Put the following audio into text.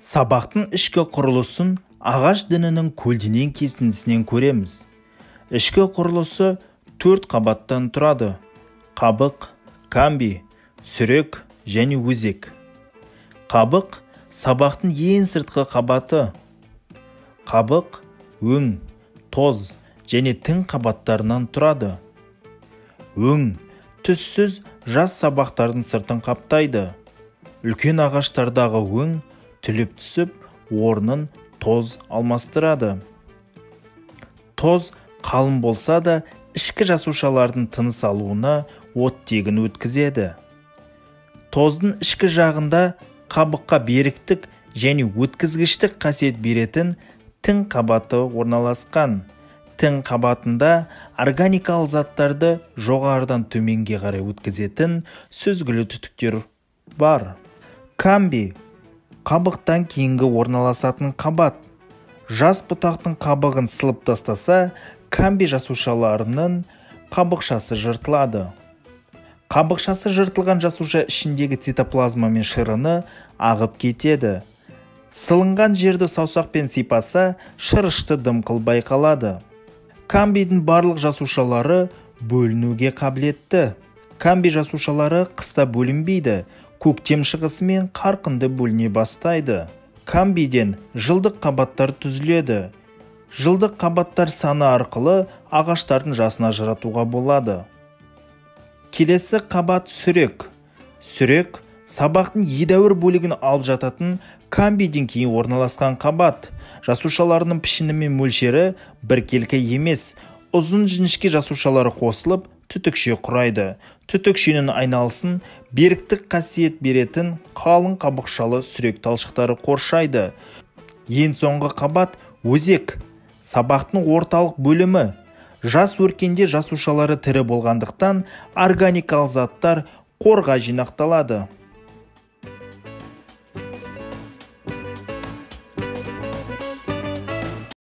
Сабақтың ішкі құрылысын ағаш дінінің көлденең кесіндісінен көреміз. Ішкі құрылысы 4 қабаттан тұрады: қабық, камби, сүрек және өзек. Қабық сабақтың ең сыртқы қабаты. Қабық өң, тоз және тің қабаттарынан тұрады. Өң түссіз жас сабақтардың сыртын қаптайды. Үлкен ағаштардағы өң түліп түсіп, орнын тоз алмастырады. Тоз қалың болса да, ішкі жасушалардың тыныс алуына оттегін өткізеді. Тоздың ішкі жағында қабыққа беріктік және өткізгіштік қасиет беретін тің қабаты орналасқан. Тің қабатында органикалық заттарды жоғарыдан төменге қарай өткізетін сүзгілі түтіктер бар. Камби қабықтан кейінгі орналасатын қабат. Жас бұтақтың қабығын сылып тастаса, камби жасушаларының қабықшасы жыртылады. Қабықшасы жыртылған жасуша ішіндегі цитоплазма мен шырыны ағып кетеді. Сылынған жерді саусақпен сипаса, шырышты дымқыл байқалады. Камбидің барлық жасушалары бөлінуге қабілетті. Камби жасушалары қыста бөлінбейді, көктем шығысымен қарқынды бөліне бастайды. Камбиден жылдық қабаттар түзіледі. Жылдық қабаттар саны арқылы ағаштардың жасын ажыратуға болады. Келесі қабат сүрек. Сүрек сабақтың едәуір бөлігін алып жататын камбиден кейін орналасқан қабат. Жасушаларының пішіні мен мөлшері біркелкі емес. Ұзын жіңішке жасушалары қосылып, түтікше құрайды. Түтікшенің айналысын беріктік қасиет беретін қалың қабықшалы сүрек талшықтары қоршайды. Ең соңғы қабат өзек. Сабақтың орталық бөлімі. Жас өркенде жасушалары тірі болғандықтан органикалық заттар қорға жинақталады.